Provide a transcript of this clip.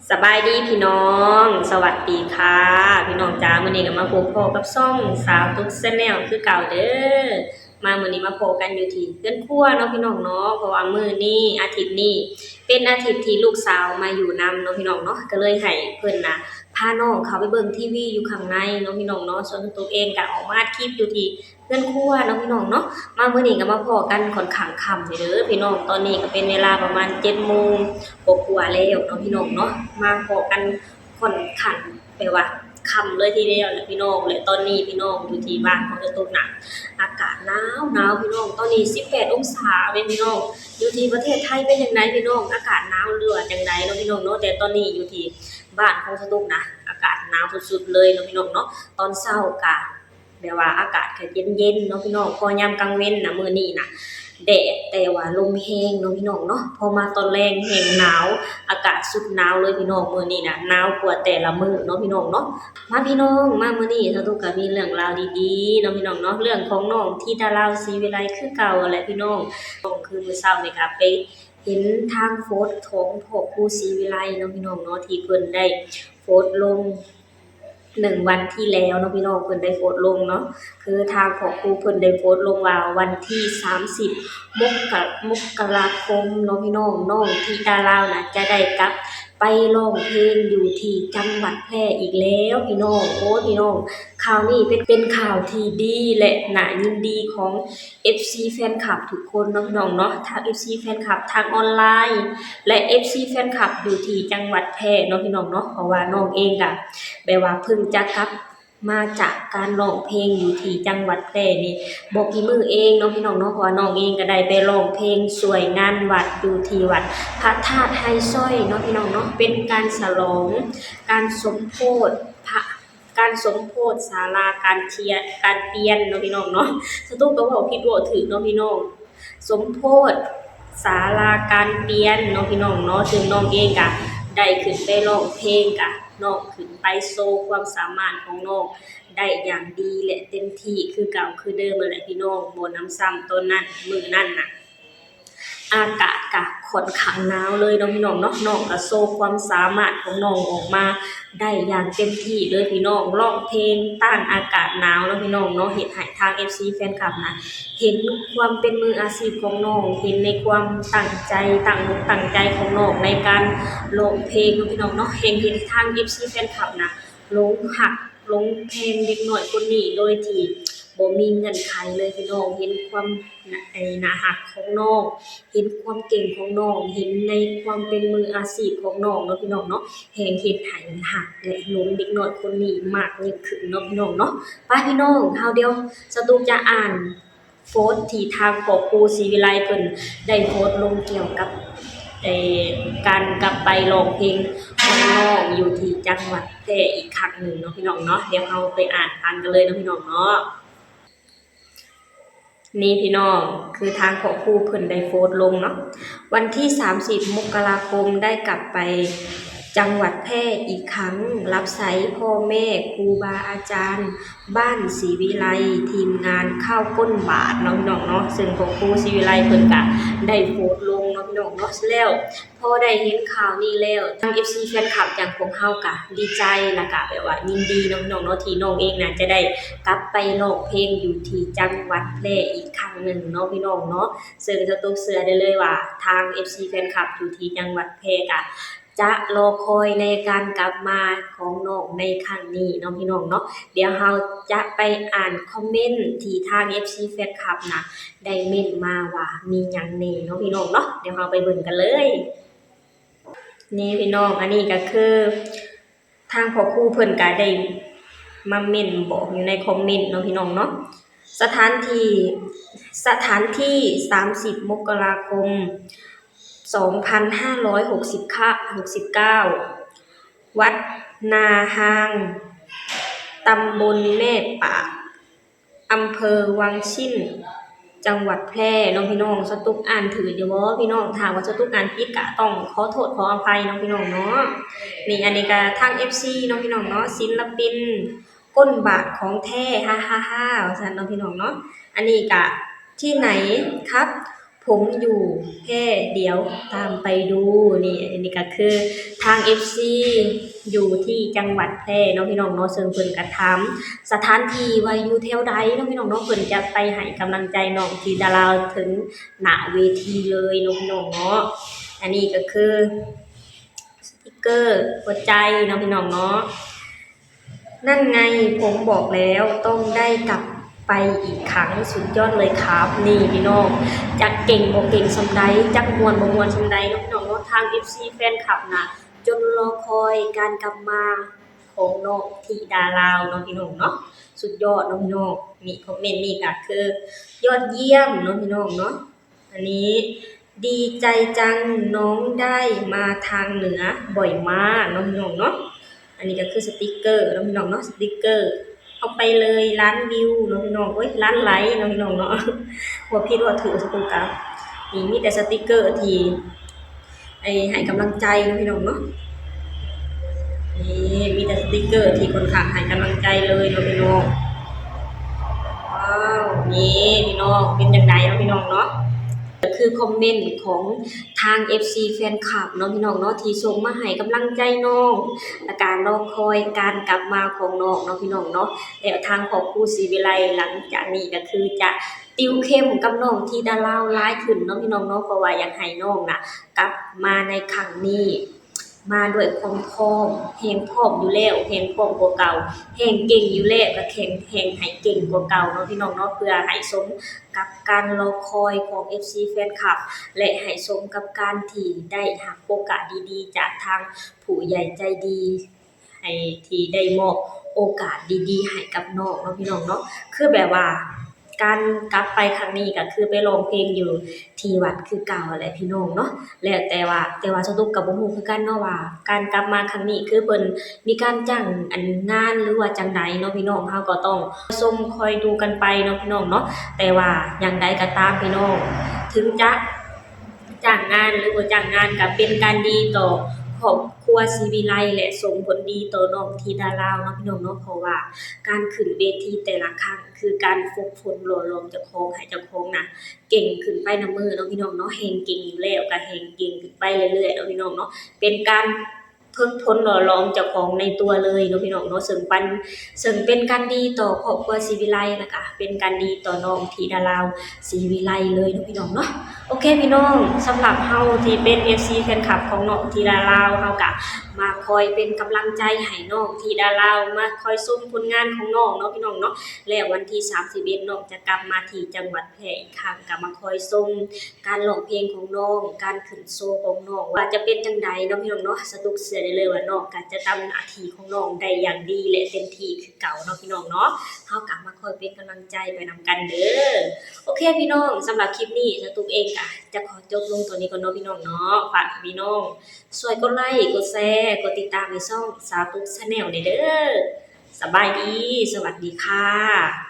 ສະບາຍດີພີ່ນ້ອງ ສະຫວັດດີຄ່ະ ພີ່ນ້ອງຈ້າ. ມື້ນີ້ກໍມາພົບພໍ້ກັບຊ່ອງສາວຕຸກ Channel ຄືເກົ່າເດີ້. ມາມື້ນີ້ມາພໍ້ກັນຢູ່ທີ່ເຮືອນຄົວເນາະພີ່ນ້ອງເນາະ ເພາະວ່າມື້ນີ້ ອາທິດນີ້ ເປັນອາທິດທີ່ລູກສາວມາຢູ່ນຳເນາະພີ່ນ້ອງເນາະ ກໍເລີຍໃຫ້ເພິ່ນນະ ພານ້ອງເຂົ້າໄປເບິ່ງທີວີຢູ່ຂ້າງໃນເນາະພີ່ນ້ອງເນາະ. ສ່ວນຕົວເອງກໍອອກມາອັດຄລິບຢູ່ທີ່ ເຮືອນຄົວເນາະພີ່ນ້ອງເນາະ. ມາມື້ນີ້ກໍມາພໍ້ກັນຂ້ອນຂ້າງຄ່ຳເດີ້ພີ່ນ້ອງ. ຕອນນີ້ກໍເປັນເວລາປະມານເຈັດໂມງກວ່າໆແລ້ວເນາະພີ່ນ້ອງເນາະ. ມາພໍ້ກັນຂ້ອນຂ້າງແບບວ່າຄ່ຳເລີຍທີດຽວແຫຼະພີ່ນ້ອງ. ແລະຕອນນີ້ພີ່ນ້ອງ ຢູ່ທີ່ບ້ານຂອງສາວຕຸກນະ ອາກາດໜາວໆພີ່ນ້ອງ. ຕອນນີ້ສິບແປດອົງສາເດ້ພີ່ນ້ອງ. ຢູ່ທີ່ປະເທດໄທເປັນຈັ່ງໃດພີ່ນ້ອງ ອາກາດໜາວ ຫຼືວ່າຈັ່ງໃດເນາະພີ່ນ້ອງເນາະ. ແຕ່ຕອນນີ້ຢູ່ທີ່ບ້ານຂອງສາວຕຸກນະ ອາກາດໜາວສຸດໆເລີຍເນາະພີ່ນ້ອງເນາະ. ຕອນເຊົ້າກະ ແບບວ່າອາກາດກໍເຢັນໆເນາະພີ່ນ້ອງ. ພໍຍາມກາງເວັນນະ ມື້ນີ້ນະ ແດດ ແຕ່ວ່າລົມແຮງເນາະພີ່ນ້ອງເນາະ. ພໍມາຕອນແລງແຮງໜາວ ອາກາດສຸດໜາວເລີຍພີ່ນ້ອງ. ມື້ນີ້ນະ ໜາວກວ່າແຕ່ລະມື້ເນາະພີ່ນ້ອງເນາະ. ມາພີ່ນ້ອງ ມາມື້ນີ້ສາວຕຸກກໍມີເລື່ອງລາວດີໆເນາະພີ່ນ້ອງເນາະ. ເລື່ອງຂອງນ້ອງທິດາລາວ ສີວິໄລ ຄືເກົ່າຫັ້ນແຫຼະພີ່ນ້ອງ. ກໍຄືມື້ເຊົ້ານີ້ກໍໄປເຫັນທາງໂພສຂອງພໍ່ຄູ ສີວິໄລ ເນາະພີ່ນ້ອງເນາະ ທີ່ເພິ່ນໄດ້ໂພສລົງ ໜຶ່ງວັນທີ່ແລ້ວເນາະພີ່ນ້ອງ ເພິ່ນໄດ້ໂພສລົງເນາະ. ຄືທາງພໍ່ຄູເພິ່ນໄດ້ໂພສລົງວ່າ ວັນທີສາມສິບ ມົກກະ ມົກກະລາຄົມເນາະພີ່ນ້ອງ ນ້ອງທິດາລາວນະ ຈະໄດ້ກັບໄປຮ້ອງເພງຢູ່ທີ່ຈັງຫວັດແຜ່ອີກແລ້ວພີ່ນ້ອງ. ໂອ້ຍພີ່ນ້ອງ ຂ່າວນີ້ເປັນ ເປັນຂ່າວທີ່ດີ ແລະ ໜ້າຍິນດີຂອງ ເອັຟຊີ ແຟນຄລັບທຸກຄົນເນາະພີ່ນ້ອງເນາະ ທັງ ເອັຟຊີ ແຟນຄລັບທາງອອນລາຍ ແລະ ເອັຟຊີ ແຟນຄລັບຢູ່ທີ່ຈັງຫວັດແຜ່ເນາະພີ່ນ້ອງເນາະ. ເພາະວ່ານ້ອງເອງກະແບບວ່າເພິ່ງຈະກັບມາຈາກການຮ້ອງເພງຢູ່ທີ່ຈັງຫວັດແຜ່ນີ້ບໍ່ກີ່ມື້ເອງເນາະພີ່ນ້ອງເນາະ. ເພາະວ່ານ້ອງເອງກະໄດ້ໄປຮ້ອງເພງຊ່ວຍງານວັດຢູ່ທີ່ວັດພະທາດໄຮຊ້ອຍເນາະພີ່ນ້ອງເນາະ ເປັນການສະຫຼອງການສົມໂພດພະ ການສົມໂພດສາລາການທຽນ ການປ່ຽນເນາະພີ່ນ້ອງເນາະ. ສາວຕຸກກໍເວົ້າຜິດເວົ້າຖືກເນາະພີ່ນ້ອງ ສົມໂພດສາລາການປ່ຽນເນາະພີ່ນ້ອງເນາະ. ເຊິ່ງນ້ອງເອງກະໄດ້ຂຶ້ນໄປຮ້ອງເພງ ກະນ້ອງຂຶ້ນໄປໂຊຄວາມສາມາດຂອງນ້ອງໄດ້ຢ່າງດີ ແລະ ເຕັມທີ່ຄືເກົ່າຄືເດີມຫັ້ນແຫຼະພີ່ນ້ອງ. ບໍ່ໜຳຊ້ຳຕອນນັ້ນ ມື້ນັ້ນນະ ອາກາດກະຂ້ອນຂ້າງໜາວເລີຍເນາະພີ່ນ້ອງເນາະ. ນ້ອງກະໂຊຄວາມສາມາດຂອງນ້ອງອອກມາໄດ້ຢ່າງເຕັມທີ່ເລີຍພີ່ນ້ອງ. ຮ້ອງເພງຕ້ານອາກາດໜາວເນາະພີ່ນ້ອງເນາະ ເຮັດໃຫ້ທາງ ເອັຟຊີ ແຟນຄລັບນະ ເຫັນຄວາມເປັນມືອາຊີບຂອງນ້ອງ ເຫັນໃນຄວາມຕັ້ງໃຈ ຕັ້ງອົກຕັ້ງໃຈຂອງນ້ອງໃນການຮ້ອງເພງເນາະພີ່ນ້ອງເນາະ. ແຮ່ງເຮັດໃຫ້ທາງ ເອັຟຊີ ແຟນຄລັບນະ ຫຼົງຮັກ ຫຼົງແພງເດັກນ້ອຍຄົນນີ້ໂດຍທີ່ບໍ່ມີເງື່ອນໄຂເລີຍພີ່ນ້ອງ. ເຫັນຄວາມໜ້າ ໜ້າຮັກຂອງນ້ອງ ເຫັນຄວາມເກັ່ງຂອງນ້ອງ ເຫັນໃນຄວາມເປັນມືອາຊີບຂອງນ້ອງເນາະພີ່ນ້ອງເນາະ ແຮ່ງເຮັດໃຫ້ຮັກ ແລະ ຫຼົງເດັກນ້ອຍຄົນນີ້ມາກຍິ່ງຂຶ້ນເນາະພີ່ນ້ອງເນາະ. ໄປພີ່ນ້ອງ ເຮົາ ດຽວສາວຕຸກຈະອ່ານ ໂພສທີ່ທາງພໍ່ຄູ ສີວິໄລ ເພິ່ນໄດ້ໂພສລົງກ່ຽວກັບ ເອີ ການກັບໄປຮ້ອງເພງຂອງນ້ອງຢູ່ທີ່ຈັງຫວັດແຜ່ອີກຄັ້ງໜຶ່ງເນາະພີ່ນ້ອງເນາະ. ດຽວເຮົາໄປອ່ານຟັງກັນເລີຍເນາະພີ່ນ້ອງເນາະ. ນີ້ພີ່ນ້ອງ ຄືທາງພໍ່ຄູເພິ່ນໄດ້ໂພສລົງເນາະ ວັນທີສາມສິບ ມົກກະລາຄົມ ໄດ້ກັບໄປຈັງຫວັດແຜ່ອີກຄັ້ງ ຮັບໃຊ້ພໍ່ແມ່ ຄູບາອາຈານ ບ້ານສີວິໄລ ທີມງານຂ່າວກົ້ນບາດເນາະພີ່ນ້ອງເນາະ. ເຊິ່ງພໍ່ຄູສີວິໄລເພິ່ນກະໄດ້ໂພສລົງເນາະພີ່ນ້ອງເນາະ. ແລ້ວພໍໄດ້ເຫັນຂ່າວນີ້ແລ້ວ ທາງ ເອັຟຊີ ແຟນຄລັບຢ່າງພວກເຮົາກະດີໃຈ ແລ້ວກະແບບວ່າຍິນດີເນາະພີ່ນ້ອງເນາະ ທີ່ນ້ອງເອງນະຈະໄດ້ກັບໄປຮ້ອງເພງຢູ່ທີ່ຈັງຫວັດແຜ່ອີກຄັ້ງໜຶ່ງເນາະພີ່ນ້ອງເນາະ. ເຊິ່ງສາວຕຸກເຊື່ອໄດ້ເລີຍວ່າ ທາງ ເອັຟຊີ ແຟນຄລັບຢູ່ທີ່ຈັງຫວັດແຜ່ກະ ຈະລໍຄອຍໃນການກັບມາຂອງນ້ອງໃນຄັ້ງນີ້ເນາະພີ່ນ້ອງເນາະ. ດຽວເຮົາຈະໄປອ່ານຄອມເມັນທີ່ທາງ ເອັຟຊີ ແຟນຄລັບນະ ໄດ້ເມັ້ນມາວ່າມີຫຍັງແດ່ເນາະພີ່ນ້ອງເນາະ. ດຽວເຮົາໄປເບິ່ງກັນເລີຍ. ນີ້ພີ່ນ້ອງ ອັນນີ້ກະຄືທາງພໍ່ຄູເພິ່ນກະໄດ້ມາເມັ້ນບອກຢູ່ໃນຄອມເມັນເນາະພີ່ນ້ອງເນາະ. ສະຖານທີ່ ສະຖານທີ່ ສາມສິບ ມົກກະລາຄົມ ສອງພັນຫ້າຮ້ອຍຫົກສິບ ຫະ ຫົກສິບເກົ້າ ວັດນາຮາງ ຕຳບົນແມ່ປາກ ອຳເພີວັງຊິ້ນ ຈັງຫວັດແພ່ເນາະພີ່ນ້ອງ. ສາວຕຸກອ່ານຖືກຢູ່ບໍ່ພີ່ນ້ອງ? ຖ້າວ່າສາວຕຸກອ່ານຜິດກະຕ້ອງຂໍໂທດຂໍອະໄພເນາະພີ່ນ້ອງເນາະ. ນີ້ ອັນນີ້ກະທາງ ເອັຟຊີ ເນາະພີ່ນ້ອງເນາະ ສິນລະປິນ ກົ້ນບາດຂອງແທ້ ຮາຮາຮາ ວ່າຊັ້ນເນາະພີ່ນ້ອງເນາະ. ອັນນີ້ກະທີ່ໄຫນຄັບ ຜົມຢູ່ແຜ່ ດຽວຕາມໄປດູ. ນີ້ ອັນນີ້ກໍຄືທາງເອັຟຊີຢູ່ທີ່ຈັງຫວັດແຜ່ເນາະ ພີ່ນ້ອງເນາະ, ເຊິ່ງເພິ່ນກໍຖາມສະຖານທີ່ວ່າຢູ່ແຖວໃດເນາະ ພີ່ນ້ອງເນາະ, ເພິ່ນຈະໄປໃຫ້ກຳລັງໃຈນ້ອງທິດາລາວເຖິງໜ້າເວທີເລີຍເນາະ ພີ່ນ້ອງເນາະ. ອັນນີ້ກໍຄືສະຕິກເກີຫົວໃຈເນາະ ພີ່ນ້ອງເນາະ. นั่นไง ผมบอกแล้ว ต้องได้กลับไปอีกครั้ง สุดยอดเลยครับ ນີ້ພີ່ນ້ອງ ຈັກເກັ່ງບໍ່ເກັ່ງສ່ຳໃດ ຈັກມ່ວນບໍ່ມ່ວນສ່ຳໃດເນາະ ພີ່ນ້ອງເນາະ. ທາງເອັຟຊີແຟນຄລັບນະ ຈົນລໍຄອຍການກັບມາຂອງນ້ອງທິດາລາວເນາະ ພີ່ນ້ອງເນາະ. ສຸດຍອດເນາະ ພີ່ນ້ອງ. ນີ້ຄອມເມັນນີ້ກໍຄືຍອດຢ້ຽມເນາະ ພີ່ນ້ອງເນາະ. ອັນນີ້ ดีใจจัง น้องได้มาทางเหนือบ่อยมาก ເນາະ ພີ່ນ້ອງເນາະ. ອັນນີ້ກໍຄືສະຕິກເກີເນາະ ພີ່ນ້ອງເນາະ, ສະຕິກເກີເອົາໄປເລີຍລ້ານວິວເນາະ ພີ່ນ້ອງ. ໂອ້ຍ ລ້ານໄລເນາະ ພີ່ນ້ອງເນາະ, ເວົ້າຜິດເວົ້າຖືກສະຕຸກະ. ນີ້ມີແຕ່ສະຕິກເກີທີ່ ໄອ້ ໃຫ້ກຳລັງໃຈເນາະ ພີ່ນ້ອງເນາະ. ນີ້ມີແຕ່ສະຕິກເກີທີ່ຂ້ອນຂ້າງໃຫ້ກຳລັງໃຈເລີຍເນາະ ພີ່ນ້ອງ. ວ້າວ ນີ້ພີ່ນ້ອງ ເປັນຈັ່ງໃດເນາະ ພີ່ນ້ອງເນາະ. ກໍຄືຄອມເມັນຂອງທາງເອັຟຊີແຟນຄລັບເນາະ ພີ່ນ້ອງເນາະ ທີ່ສົ່ງມາໃຫ້ກຳລັງໃຈນ້ອງ ແລະກະລໍຄອຍການກັບມາຂອງນ້ອງເນາະ ພີ່ນ້ອງເນາະ. ແລ້ວທາງຄອບຄົວສີວິໄລ ຫຼັງຈາກນີ້ກໍຄືຈະຕິວເຂັ້ມກັບນ້ອງທິດາລາວຫຼາຍຂຶ້ນເນາະ ພີ່ນ້ອງເນາະ, ເພາະວ່າຢາກໃຫ້ນ້ອງນະ ກັບມາໃນຄັ້ງນີ້ ມາດ້ວຍຄວາມພ້ອມ, ແຮ່ງພ້ອມຢູ່ແລ້ວ, ແຮ່ງພ້ອມກວ່າເກົ່າ, ແຮ່ງເກັ່ງຢູ່ແລ້ວ, ກໍແຂ່ງແຮ່ງໃຫ້ເກັ່ງກວ່າເກົ່າເນາະ ພີ່ນ້ອງເນາະ, ເພື່ອໃຫ້ສົມກັບການລໍຄອຍຂອງເອັຟຊີແຟນຄລັບ ແລະ ໃຫ້ສົມກັບການທີ່ໄດ້ຮັບໂອກາດດີໆ ຈາກທາງຜູ້ໃຫຍ່ໃຈດີ ໃຫ້ ທີ່ໄດ້ມອບໂອກາດດີໆ ໃຫ້ກັບນ້ອງເນາະ ພີ່ນ້ອງເນາະ. ຄືແບບວ່າ ການກັບໄປຄັ້ງນີ້ກໍຄືໄປຮ້ອງເພງຢູ່ທີ່ວັດຄືເກົ່າຫັ້ນແຫຼະ ພີ່ນ້ອງເນາະ. ແລ້ວແຕ່ວ່າ ແຕ່ວ່າສະຕຸກກໍບໍ່ຮູ້ຄືກັນເນາະວ່າ ການກັບມາຄັ້ງນີ້ຄືເພິ່ນມີການຈ້າງອັນງານ ຫຼືວ່າຈັ່ງໃດເນາະ ພີ່ນ້ອງ. ເຮົາກໍຕ້ອງຊົມຄອຍດູກັນໄປເນາະ ພີ່ນ້ອງເນາະ. ແຕ່ວ່າຢ່າງໃດກໍຕາມ ພີ່ນ້ອງ ເຖິງຈະ ຈ້າງງານ ຫຼືບໍ່ຈ້າງງານ ກໍເປັນການດີຕໍ່ຄອບຄົວສີວິໄລ ແລະ ສົ່ງຜົນດີຕໍ່ນ້ອງທິດາລາວເນາະ ພີ່ນ້ອງເນາະ. ເພາະວ່າການຂຶ້ນເວທີແຕ່ລະຄັ້ງ ຄືການຝຶກຝົນຫຼໍ່ຫຼອມເຈົ້າຂອງ ໃຫ້ເຈົ້າຂອງນະເກັ່ງຂຶ້ນໄປນຳມື້ເນາະ ພີ່ນ້ອງເນາະ. ແຮ່ງເກັ່ງຢູ່ແລ້ວ ກໍແຮ່ງເກັ່ງຂຶ້ນໄປເລື້ອຍໆເນາະ ພີ່ນ້ອງເນາະ. ເປັນການ ຝຶກຝົນຫຼໍ່ຫຼອມເຈົ້າຂອງໃນຕົວເລີຍເນາະ ພີ່ນ້ອງເນາະ, ເຊິ່ງປັນ ເຊິ່ງເປັນການດີຕໍ່ຄອບຄົວສີວິໄລ ແລ້ວກະເປັນການດີຕໍ່ນ້ອງທິດາລາວສີວິໄລເລີຍເນາະ ພີ່ນ້ອງເນາະ. ໂອເຄ ພີ່ນ້ອງ, ສຳລັບເຮົາທີ່ເປັນເອັຟຊີແຟນຄລັບຂອງນ້ອງທິດາລາວ ເຮົາກະມາຄອຍເປັນກຳລັງໃຈໃຫ້ນ້ອງທິດາລາວ, ມາຄອຍຊົມຜົນງານຂອງນ້ອງເນາະ ພີ່ນ້ອງເນາະ. ແລ້ວວັນທີສາມສິບເອັດ ນ້ອງຈະກັບມາທີ່ຈັງຫວັດແພອີກຄັ້ງ ກະມາຄອຍຊົມ ການຮ້ອງເພງຂອງນ້ອງ, ການຂຶ້ນໂຊຂອງນ້ອງ ວ່າຈະເປັນຈັ່ງໃດເນາະ ພີ່ນ້ອງເນາະ. ສະຕຸກເຊື່ອໄດ້ເລີຍວ່ານ້ອງກໍຈະທຳໜ້າທີ່ຂອງນ້ອງໄດ້ຢ່າງດີ ແລະ ເຕັມທີ່ຄືເກົ່າເນາະ ພີ່ນ້ອງເນາະ. ເຮົາກໍມາຄອຍເປັນກຳລັງໃຈໄປນຳກັນເດີ. ໂອເຄ ພີ່ນ້ອງ, ສຳລັບຄລິບນີ້ ສະຕຸກເອງກໍຈະຂໍຈົບລົງເທົ່ານີ້ກ່ອນເນາະ ພີ່ນ້ອງເນາະ. ຝາກໃຫ້ພີ່ນ້ອງຊ່ວຍກົດໄລ ກົດແຊ ກົດຕິດຕາມໃຫ້ຊ່ອງສາວຕຸກ Channel ແດ່ເດີ. ສະບາຍດີ, ສະຫວັດດີຄ່ະ.